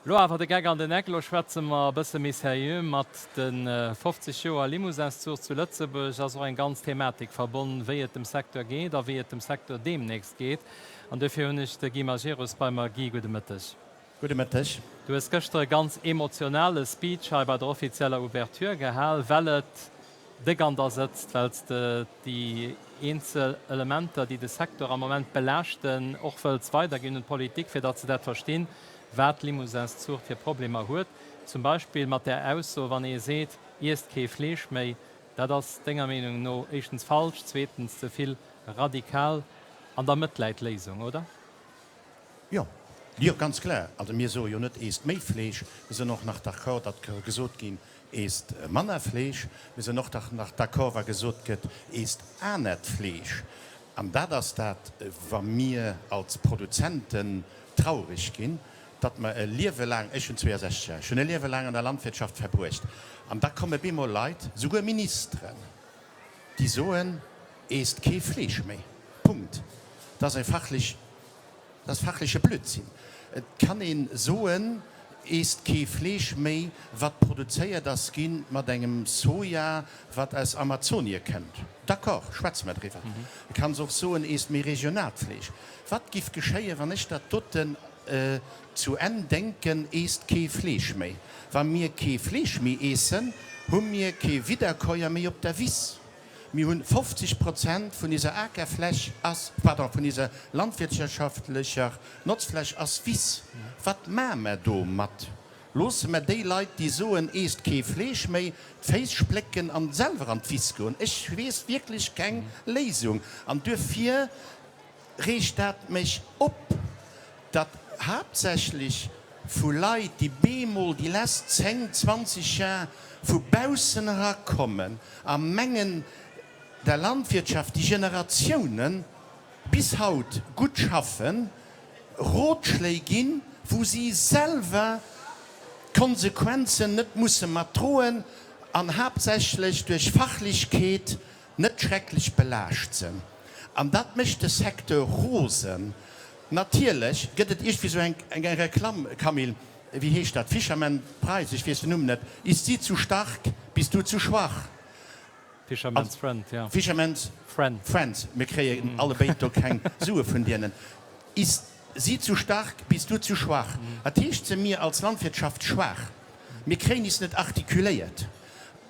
Lo awer de Geck an den Eck, lo schwätze mer e bësse méi seriö. Mat de 50 Joer Limousinszuucht zu Lëtzebuerg ass och eng ganz Thematik verbonn, wéi et dem Secteur geet a wéi et dem Secteur deemnächst geet. An duerfir hunn ech de Guy Majerus bei mer. Guy, gudde Mëtteg. Gudde Mëtteg. Du hues gëschter e ganz emotionale Speech hei bei der offizieller Ouverture gehal, well et déck an der sëtzt, well s de déi eenzel Elementer, déi de Secteur am Moment belaaschten, och wëlls weiderginn un d'Politik, fir datt se dat verstinn, wat d'Limousinszuucht fir Problemer huet, zum Beispill mat där Ausso, wann ee seet, iesst kee Fleesch méi, dat ass denger Meenung no éischtens falsch, zweetens ze vill radikal. An der Mëtt läit d'Léisung, oder? Jo, jo, ganz klar. Also mir soe jo net, eesst méi Fleesch. Mir sinn och nach d'accord, datt ka gesot ginn, eesst manner Fleesch. Mir sinn och nach d'accord, wa gesot gëtt, eesst anert Fleesch. An dat ass dat, wa mir als Produzenten traureg ginn, datt mer e Liewe laang, ech hunn 62 Jar, ech hunn e Liewe laang an der Landwirtschaft verbruecht, an da komme bemol Leit, souguer Ministeren, déi soen, Eesst kee Fleesch méi. Punkt. Dat ass eng fachlech, dat ass fachleche Blödsinn. Et kann ee soen, Eesst kee Fleesch méi, wat produzéiert ass gi mat engem Soja, wat aus Amazonie kënnt. D'accord, schwätze mer driwwer. Et kann se och soen, Eesst méi regionaalt Fleesch. Wat giff geschéien, wann ech dat doten zu Enn denken, Eesst kee Fleesch méi. Wa mir kee Fleesch méi eessen, hu mir kee Widderkäuer méi op der Wiss. Mir hunn 50 Prozent vun iser Akerfläch ass, pardon, vun iser landwirtschaftlecher Notzfläch ass Wiss. Wat maa mer domat? Loosse mer déi Leit, déi soen, Eesst kee Fleesch méi, d'Féiss splécken an selwer an d'Wiss goen? Ech weess wierklech keng Léisung. An duerfir reegt dat mech op, datt haaptsächlech vu Leit, déi bemol déi lesst 10, 20 Jar vu baussen erakommen a mengen, der Landwirtschaft, déi Generatiounen bis haut gutt schaffen, Rotschléi ginn, wou si selwer d'Konsequenzen net musse mat droen an haaptsächlech duerch Fachlechkeet net schrecklech belaascht sënn. An dat mécht de Secteur rosen. Natierlech gëtt et iergendwéi sou eng Reklamm, Camille, wéi heescht dat, Fisherman Price, ech weess den Numm net, Ist sie zu stark, bist du zu schwach. Fisherman's Friend, jo. Fisherman's Friend. Friend, mir kréien allebéid do keng Sue vun dienen. Ist sie zu stark, bist du zu schwach. Dat heescht, se mir als Landwirtschaft schwaach? Mir kréien is net artikuléiert.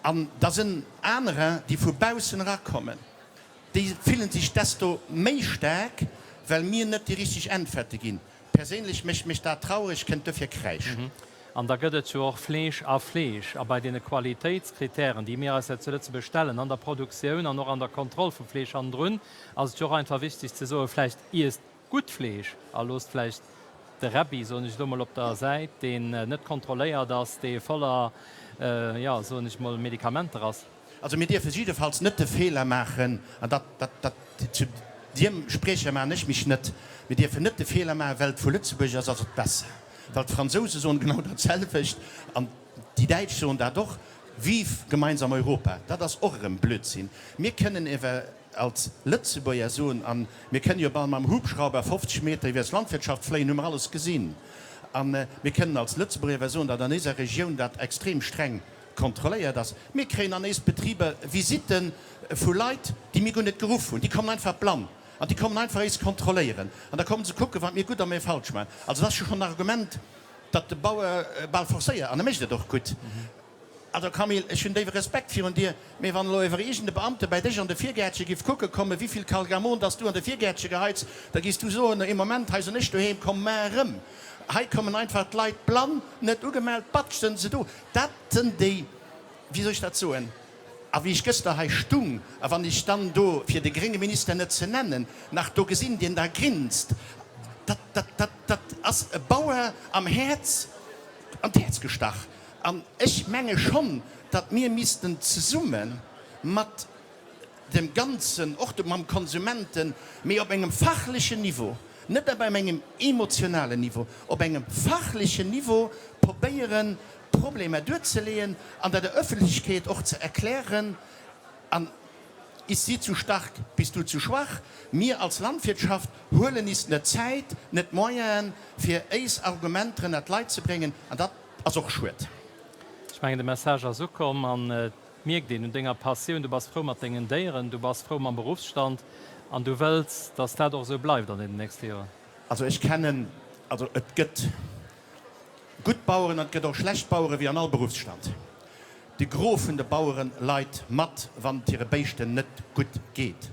An da sënn anerer, déi vu baussen erakommen, déi fillen sech desto méi staark, well mir net déi richteg Äntwerte ginn. Perséinlech mécht mech dat traureg, kënnt duerfir kräischen. An da gëtt et jo och Fleesch a Fleesch. A bei deene Qualitéitskritären, déi mir eis hei zu Lëtzebuerg stellen, an der Produktioun an och an der Kontroll vum Fleesch hannendrun, ass et jo och einfach wichteg ze soen, vläicht iesst gutt Fleesch a loosst vläicht de Rebbi, soen ech elo mol, op der Säit, deen net kontrolléiert ass, dee voller, jo, soen ech mol, Medikamenter ass. Also mir dierfe jiddefalls net de Feeler maachen, an dat, dat, dat, zu diem Spriecher maachen ech mech net, mir dierfen net de Feeler maachen, well et vu Lëtzebuerg ass, ass et besser. Well d'Fransouse soen genau dat selwecht an déi Däitsch soen dat och, Vive gemeinsam Europa! Dat ass och erëm Blödsinn. Mir kënnen ewer als Lëtzebuerger soen, a mir kënnen jo bal mam Hubschrauber 50 Meter iwwer eis Landwirtschaft fléien, hu mer alles gesinn, a mir kënnen als Lëtzebuerger awer soen, datt an eiser Regioun dat extrem streng kontrolléiert ass. Mir kréien an eis Betriber Visitte vu Leit, déi mir guer net geruff hunn. Déi kommen einfach blann an déi kommen einfach eis kontrolléieren an da kommen se kucken, wat mir gutt a mir falsch maachen. Also dat ass jo schonn en Argument, datt de Bauer bal forcéiert, an e mécht et och gutt. Also Camille, ech hunn déiwe Respekt virun dir, mee wann elo ewer iergend e Beamte bäi dech an de Virgäertche giff kucke kommen, wivill Kalgamon dass du an de Virgäertche geheits, da giss du soen, ee Moment, hei sinn ech doheem, komm mar erëm. Hei kommen einfach d'Leit blann, net ugemellt, batsch sënn se do. Dat sënn déi, wéi soll ech dat soen, a wéi ech gëschter hei stung, a wann ech dann do, fir de grénge Minister net ze nennen, nach do gesinn, deen da grinst, dat, dat, dat, dat ass e Bauer am Häerz, an d'Häerz gestach. An ech menge schonn, datt mir missten zesumme mat dem Ganzen, och mam Konsumenten, mee op engem fachlechen Niveau, net op engem emotionalen Niveau, op engem fachlechen Niveau probéieren, d'Problemer duerzeleeën an dat der Öffentlechkeet och ze erklären. An. Ist sie zu stark, bist du zu schwach. Mir als Landwirtschaft huelen is net d'Zäit, net d'Moyenen, fir éis Argumenteren at d'Leit ze bréngen, an dat ass och schued. Ech mengen, de Message ass ukomm an et mierkt een un denger Passioun. Du bass frou mat dengen Déieren, du bass frou mam Beruffsstand an du wëlls, dass dat och esou bleift an deenen nächste Joren. Also ech kennen, also et gëtt gutt Baueren an et gëtt och schlecht Baueren, wéi an all Beruffsstand. De Gros vun de Baueren leit mat, wann et hire Béischten net gutt geet.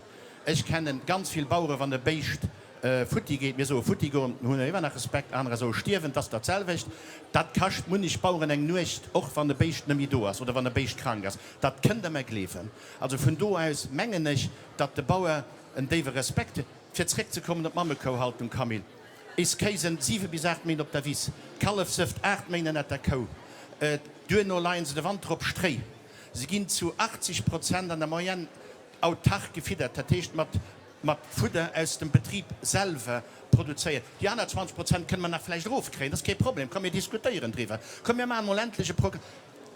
Ech kennen ganz vill Baueren, wann e Béischt futti geet, mir soe futti goen, hunn ëmmer nach Respekt, anerer soe stierwen, 't ass dat selwecht. Dat kascht munnech Baueren eng Nuecht, och wann e Béischt net méi do ass oder wann e Béischt krank ass. Dat kënnt Der mer gleewen. Also vun do aus mengen ech, datt de Bauer en déiwe Respekt huet. Fir zréckzekommen op d'Mammekouhaltung, Camille, Is Kéi sënn 7 bis 8 Méint op der Wiss, d'Kallef sëfft 8 Méint ënnert der Kou. Duerno leien se de Wanter op Stréi. Se ginn zu 80 Prozent an der Moyenne autark gefiddert, dat heescht mat mat Fudder aus dem Betrib selwer produzéiert. Déi aner 20 Prozent kënne mer nach vläicht erofkréien, dat ass kee Problem. Komm mir diskutéieren driwwer. Komm mir maachen emol endlech e Programm,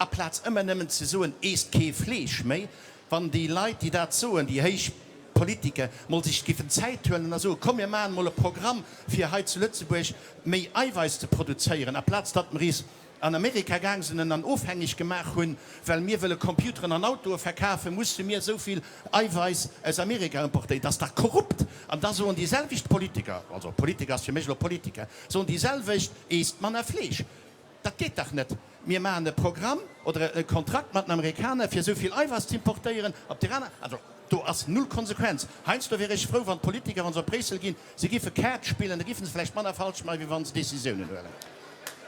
aplaz ëmmer nëmmen ze soen, Eesst kee Fleesch méi. Wann déi Leit, déi dat soen, déi héich Politiker, mol sech giffen Zäit huelen a soen, Komm mir maachen emol e Programm, fir hei zu Lëtzebuerg méi Eiweiss ze produzéieren, aplaz datt mer is an Amerika gaang sinn en an ofhängeg gemaach hunn, well mir wëlle Computeren an Autoe verkafen, musse mir esou vill Eiweiss aus Amerika importéieren. Dat ass dach korrupt! An da soen déi selwecht Politiker, also Politiker ass fir mech elo Politiker, soen déi selwecht, Eesst manner Fleesch. Dat geet dach net! Mir maachen e Programm oder e Kontrakt mat den Amerikaner, fir esou vill Eiweiss ze importéieren. Op där aner, also do ass null Konsequenz. Heiansdo wier ech frou, wann d'Politiker, wa se op Bréissel ginn, se giffe Kaart spillen, da giffen se vläicht manner falsch maachen, wéi wa se Décisiounen huelen.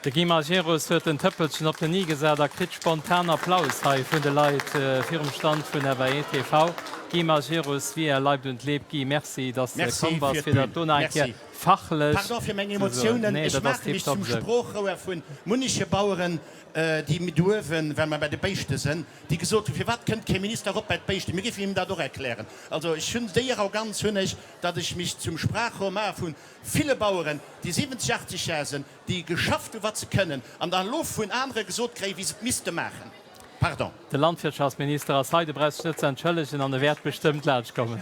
De Guy Majerus huet den Tëppelchen op den i gesat a kritt spontan Applaus hei vun de Leit virum Stand vun FAE TV. Guy Majerus, wie er leibt und lebt. Guy, merci, dass de Merci komm bass, fir fir dat d'Bün. do nach eng Kéier Merci. fachlech Pardon fir meng ze soen. Emotiounen. Nee, Ech dat ass maache mech tiptop zum esou. Sproochrouer vu munneche Baueren, déi do uewen, well mer bei de Béischte sënn, déi gesot hunn, Firwat kënnt kee Minister erop bei d'Béischten? Mir géifen him dat och erklären. Also ech hunn déi Arroganz hunn ech, datt ech mech zum Sprachrohr maache vu ville Baueren, déi 70, 80 Jar sënn, déi geschafft hunn, wat se kënnen, an dann elo vun anere gesot kréien, wéi se et misste maachen. Pardon. De Landwirtschaftsminister ass hei, de brauch sech net ze entschëllegen an e wäert bestëmmt laanschtkommen.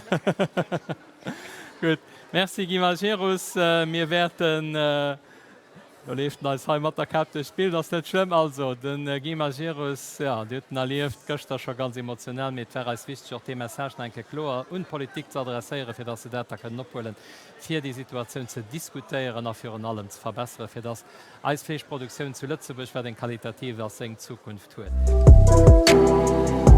Gutt, merci Guy Majerus. Mir wäerten, elo leeft en eis hei mat der Kap duerch d'Bild, ass net schlëmm. Also, de Guy Majerus, jo, Dir hutt en erlieft gëschter scho ganz emotionell, mee et war eis wichteg, och dee Message nach eng Kéier kloer un d'Politik ze adresséieren, fir datt se dat da kënnen ophuelen, fir déi Situatioun ze diskutéieren a virun allem ze verbesseren, fir datt eis Fleeschproduktioun zu Lëtzebuerg, wat eng qualitativ ass, seng Zukunft huet.